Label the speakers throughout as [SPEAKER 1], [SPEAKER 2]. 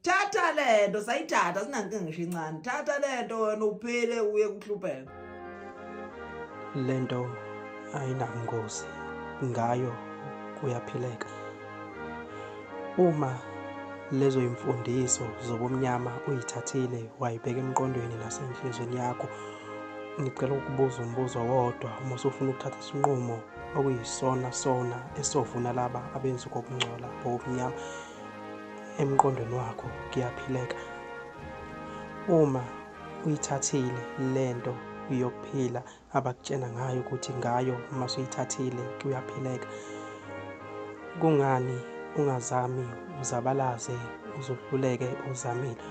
[SPEAKER 1] Thatha lento, sayithatha sinankinga ngisho incane. Thatha lento wena uphile uye kuhlupheka.
[SPEAKER 2] Lento ayinangozi ngayo kuyaphileka. Uma lezo imfundiso zobumnyama uyithathile wayibeka emqondweni nasenhlizweni yakho, ngicela ukubuza umbuzo owodwa uma usufuna ukuthatha isinqumo okuyisona sona esovuna laba abenza kokungcola bobumnyama emqondweni wakho kuyaphileka. Uma uyithathile lento yokuphila abakutshena ngayo ukuthi ngayo uma usuyithathile kuyaphileka, kungani ungazami uzabalaze uzuhluleke uzamile?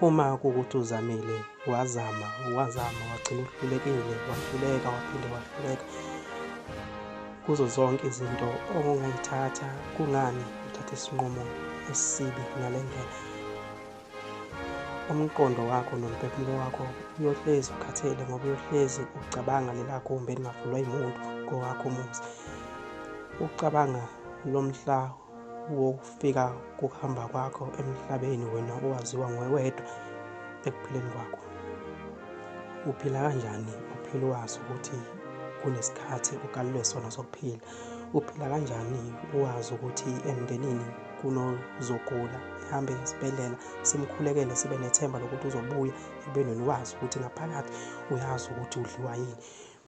[SPEAKER 2] Uma kuwukuthi uzamile wazama wazama wagcina uhlulekile wahluleka waphinde wahluleka kuzo zonke izinto ongayithatha, kungani uthatha isinqumo esibi ngale ndlela? Umqondo wakho nomphefumulo wakho uyohlezi ukhathele ngoba uyohlezi ucabanga lela gumbi elingavulwa yimuntu kowakho umuzi, ucabanga lo mhla wokufika kokuhamba kwakho emhlabeni wena owaziwa nguwe wedwa ekuphileni kwakho. Uphila kanjani uphila wazi ukuthi kunesikhathi okalelwe sona sokuphila? Uphila kanjani wazi ukuthi emndenini kunozogula ehambe esibhedlela simkhulekele sibe nethemba lokuthi uzobuya ekubeni wena wazi ukuthi ngaphakathi uyazi ukuthi udliwa yini?